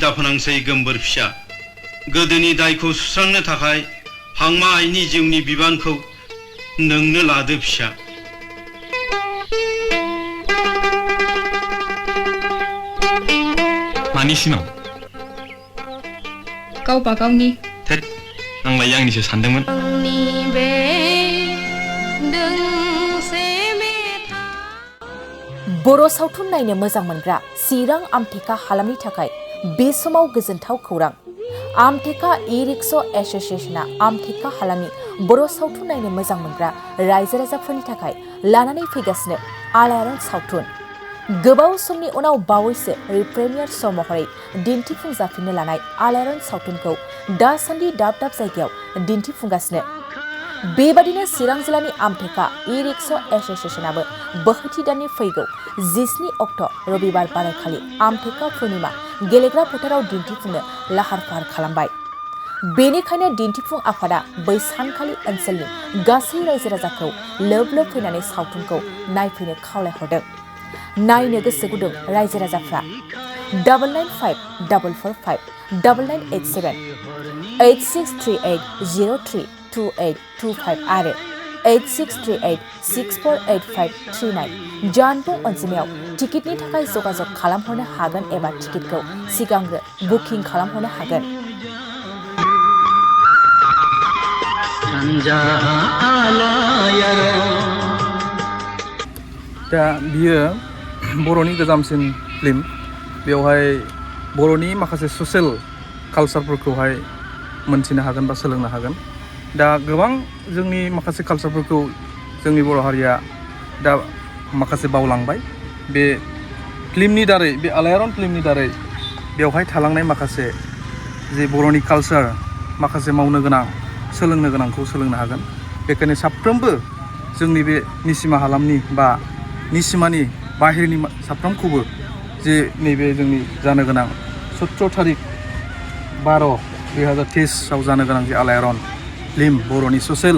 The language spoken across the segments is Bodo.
दाफोनांसै गोमबोर फिसा गोदोनि दायखौ सुस्रांनो थाखाय हांमा आइनि जिउनि बिबानखौ नोंनो लादो फिसा मानि सिमां गावबा गावनि थेद आंलाय आंनिसो सानदोंमोन बर' सावथुन नायनो मोजां मोनग्रा चिरां आमथेका हालामनि थाखाय बे समाव गोजोनथाव खौरां आमथेका ई-रिक्शा एस'सिएशना आमथेका हालामनि बर' सावथुन नायनो मोजां मोनग्रा रायजो राजाफोरनि थाखाय लानानै फैगासिनो आलायारन सावथुन गोबाव समनि उनाव बावैसो रिप्रिमियार श' महरै दिन्थिफुंजाफिननो लानाय आलायारन सावथुनखौ दासान्दि दाब दाब जायगायाव दिन्थिफुंगासिनो बेबादिनो चिरां जिल्लानि आमथेका ई-रिक्शा एस'सिएशनाबो बोहैथि दाननि फैगौ 17 अक्ट' रबिबार बारायखालि आमथेका पुर्णिमा गेलेग्रा फोथाराव दिन्थिफुंनो लाहार फाहार खालामबाय बेनिखायनो दिन्थिफुं आफादा बै सानखालि ओनसोलनि गासै रायजो राजाखौ लोब लोब फैनानै सावथुनखौ नायफैनो खावलायहरदों नायनो गोसो गुदुं रायजो राजाफ्रा 9954459987 8638032825 आरो 8638648539 जानबुं अनजिमायाव टिकेटनि थाखाय जगाजग खालामहरनो हागोन एबा टिकेटखौ सिगांग्रो बुकिं खालामहरनो हागोन दा बियो बर'नि गोजामसिन फिल्म बेवहाय बर'नि माखासे ससियेल कालचारफोरखौहाय मोनथिनो हागोन बा सोलोंनो हागोन दा गोबां जोंनि माखासे कालचारफोरखौ जोंनि बर' हारिया दा माखासे बावलांबाय बे फिल्मनि दारै बे आलायारन फिल्मनि दारै बेवहाय थालांनाय माखासे जे बर'नि कालचार माखासे मावनो गोनां सोलोंनो गोनांखौ सोलोंनो हागोन बेखायनो साफ्रोमबो जोंनि बे निसिमा हालामनि बा निसिमानि बाहेरनि साफ्रोमखौबो जे नैबे जोंनि जानो गोनां 17 थारिख 12/2023 जानो गोनां जे आलायारन फिल्म बर'नि ससियेल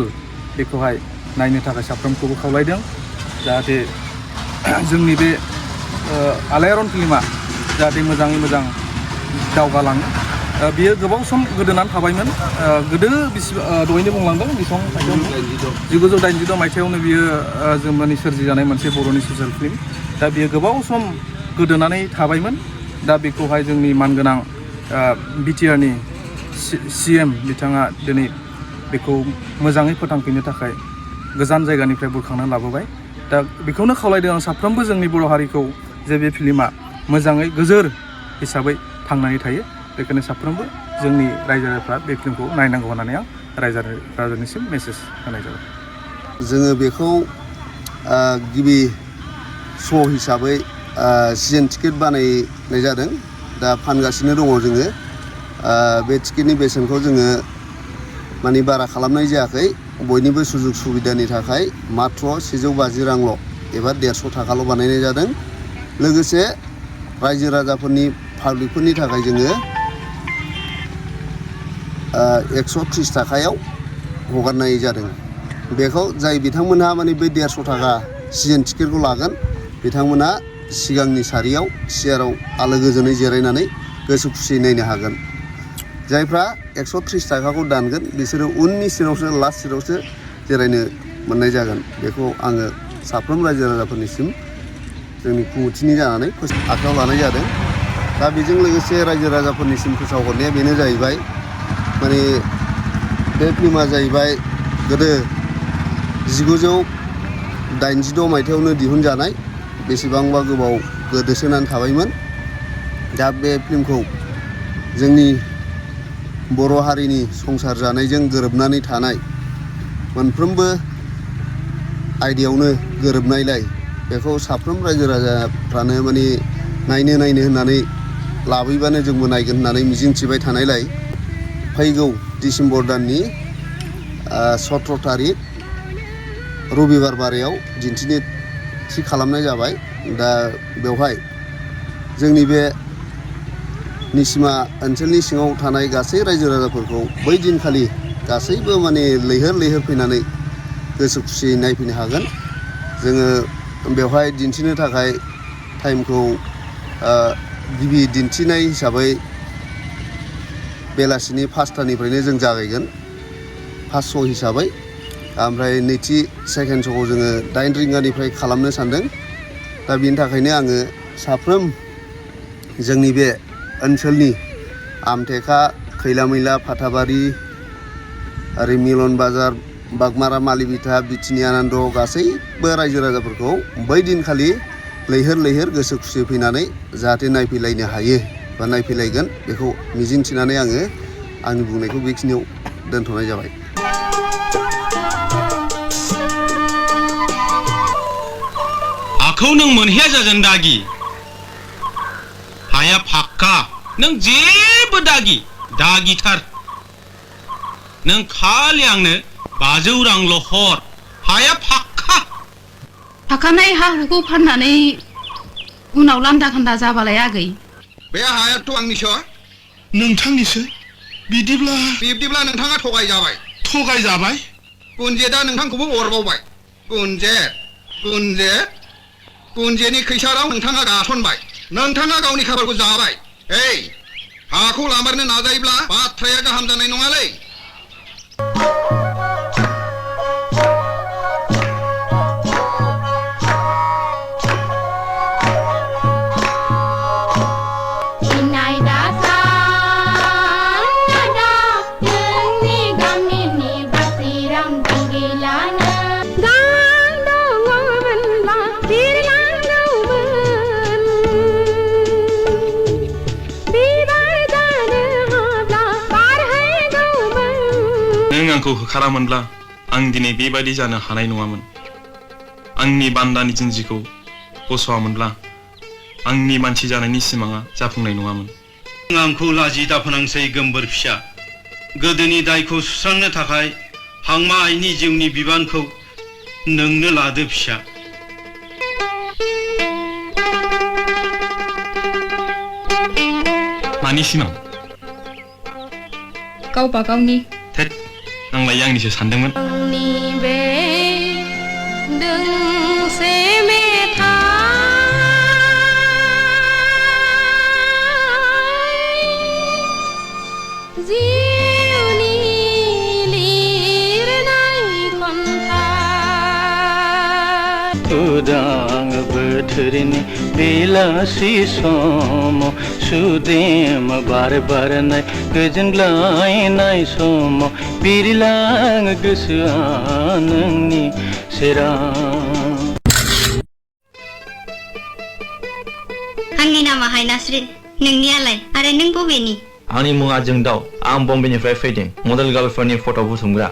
बेखौहाय नायनो थाखाय साफ्रोमखौबो खावलायदों जाहाथे जोंनि बे आलायारन फिल्मा जाहाथे मोजाङै मोजां दावगालाङो बियो गोबाव सम गोदोनानै थाबायमोन गोदो दहायनो बुंलांदों बेसेबां 1986 मायथाइयावनो बियो जोंनि सोरजिजानाय मोनसे बर'नि ससियेल फिल्म दा बियो गोबाव सम गोदोनानै थाबायमोन दा बेखौहाय जोंनि मानगोनां बिटिआरनि CM बिथाङा दिनै बेखौ मोजाङै फोथांफिननो थाखाय गोजान जायगानिफ्राय बुरखांनानै लाबोबाय दा बेखौनो खावलायदों आं साफ्रोमबो जोंनि बर' हारिखौ जे बे फिल्मा मोजाङै गोजोर हिसाबै थांनानै थायो बेखायनो साफ्रोमबो जोंनि रायजो राजाफ्रा बे फिल्मखौ नायनांगौ होननानै आं रायजो राजानिसिम मेसेज होनाय जाबाय जोङो बेखौ गिबि श' हिसाबै सिजोन टिकेट बानायनाय जादों दा फानगासिनो दङ जोङो बे टिकेटनि बेसेनखौ जोङो माने बारा खालामनाय जायाखै बयनिबो सुजुग सुबिदानि थाखाय मात्र 150 रांल' एबा 150 थाखाल' बानायनाय जादों लोगोसे रायजो राजाफोरनि पाब्लिकफोरनि थाखाय जोङो 130 थाखायाव हगारनाय जादों बेखौ जाय बिथांमोनहा माने बे 150 थाखा सिजोन टिकेटखौ लागोन बिथांमोना सिगांनि सारियाव सियाराव आलो गोजोनै जिरायनानै गोसो खुसियै नायनो हागोन जायफ्रा 130 थाखाखौ दानगोन बिसोरो उननि सिटआवसो लास्ट सिटआवसो जिरायनो मोननाय जागोन बेखौ आङो साफ्रोम रायजो राजाफोरनिसिम जोंनि खुंथिनि जानानै आखायाव लानाय जादों दा बेजों लोगोसे रायजो राजाफोरनिसिम फोसावहरनाया बेनो जाहैबाय माने बे फिल्मा जाहैबाय गोदो 1986 मायथाइयावनो दिहुनजानाय बेसेबांबा गोबाव गोदोसोनानै थाबायमोन दा बे फिल्मखौ जोंनि बर' हारिनि संसार जानायजों गोरोबनानै थानाय मोनफ्रोमबो आयदायावनो गोरोबनायलाय बेखौ साफ्रोम रायजो राजाफ्रानो माने नायनो होननानै लाबोयोबानो जोंबो नायगोन होननानै मिजिंथिबाय थानायलाय फैगौ डिसेम्बर दाननि 17 थारिख रबिबार बारायाव दिन्थिनो थि खालामनाय जाबाय दा बेवहाय जोंनि बे निसिमा ओनसोलनि सिङाव थानाय गासै रायजो राजाफोरखौ बै दिनखालि गासैबो माने लैहोर फैनानै गोसो खुसियै नायफैनो हागोन जोङो बेवहाय दिन्थिनो थाखाय टाइमखौ गिबि दिन्थिनाय हिसाबै बेलासिनि 5टानिफ्रायनो जों जागायगोन फार्स्ट श' हिसाबै ओमफ्राय नैथि सेकेन्ड श'खौ जोङो 8 रिंगानिफ्राय खालामनो सानदों दा बिनि थाखायनो आङो साफ्रोम जोंनि बे ओनसोलनि आमथेखा खैलामैला फाथाबारि आरो मिलन बाजार बागमारा मालिबिथा बिथिनि आनन्द गासैबो रायजो राजाफोरखौ बै दिनखालि लैहोर लैहोर गोसो खुसि फैनानै जाहाथे नायफैलायनो हायो बा नायफैलायगोन बेखौ मिजिंथिनानै आङो आंनि बुंनायखौ बेखिनियाव दोनथ'नाय जाबाय। हाखौ नों मोनहैया जागोन दागि हाया फाक्का नों जेबो दागिथार नों खालि आंनो 500 रांल' हर हाया फाक्का थाखानाय हा हुखौ फाननानै उनाव लान्दा खान्दा जाबालाय आगै बे हायाथ' आंनिसो नोंथांनिसो बिब्दिब्ला नोंथाङा थगायजाबाय गुनजेदा नोंथांखौबो अरबावबाय गुनजेनि खैसाराव नोंथाङा गासनबाय नोंथाङा गावनि खाफालखौ जाबाय हाखौ लामारनो नाजायोब्ला बाथ्राया गाहाम जानाय नङालै आंखौ होखारामोनब्ला आं दिनै बेबायदि जानो हानाय नङामोन आंनि बान्दानि जिन्जिखौ बस'आमोनब्ला आंनि मानसि जानायनि सिमाङा जाफुंनाय नङामोन आंखौ लाजि दाफोनांसै गोमबोर फिसा गोदोनि दायखौ सुस्रांनो थाखाय हांमा आइनि जिउनि बिबानखौ नोंनो लादो फिसा मानि सिमां गावबा गावनि आंलाय आंनिसो सानदोंमोन आंनि बे दोंसे मेथाइ जिउनि लिरनाय खन्थाइ उदां बोथोरनि बेलासि समाव सुदेम बार बारनाय गोजोनग्लायनाय समाव बिरलाङो गोसोआ नोंनि सेराव आंनि नामा हायनास्रि नोंनियालाय आरो नों बबेनि आंनि मुङा जोंदाव आं बम्बेनिफ्राय फैदों मडेल गार्लफोरनि फट' बुथुमग्रा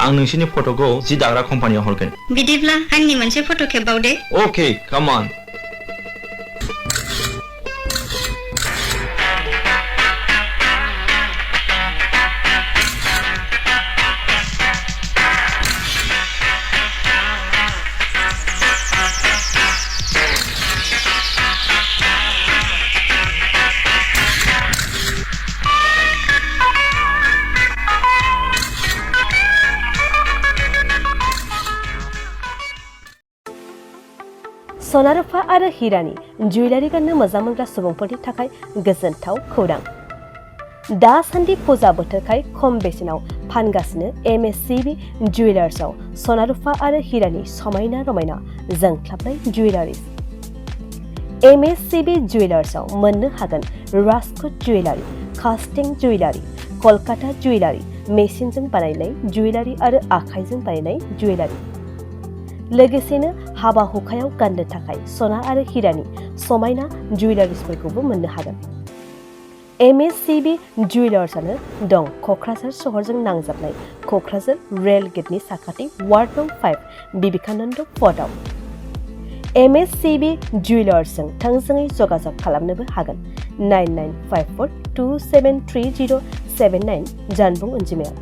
आं नोंसिनि फट'खौ जि दाग्रा कम्पानियाव हरगोन बिदिब्ला आंनि मोनसे फट' खेबबावदे अके काम अन सना रुफा आरो हिरानि जुवेलारि गाननो मोजां मोनग्रा सुबुंफोरनि थाखाय गोजोनथाव खौरां दासान्दि फुजा बोथोरखाय खम बेसेनाव फानगासिनो एमएससीबी जुवेलार्सआव सना रुफा आरो हिरानि समायना रमायना जोंख्लाबनाय जुवेलारिज एमएससीबी जुवेलार्सआव मोननो हागोन राजकोट जुवेलारि कास्टिं जुवेलारि कलकाता जुवेलारि मेसिनजों बानायनाय जुवेलारि आरो आखाइजों बानायनाय जुवेलारि लोगोसेनो हाबा हुखायाव गाननो थाखाय सना आरो हिरानि समायना जुवेलारिसफोरखौबो मोननो हागोन एमएससीबी जुवेलार्सआनो दं क'क्राझार सहरजों नांजाबनाय क'क्राझार रेल गेटनि साखाथि वार्ड नं 5 बिबेकानन्द पथआव एमएससीबी जुवेलार्सजों थोंजोङै जगाजग खालामनोबो हागोन 9954273079 जानबुं अनजिमायाव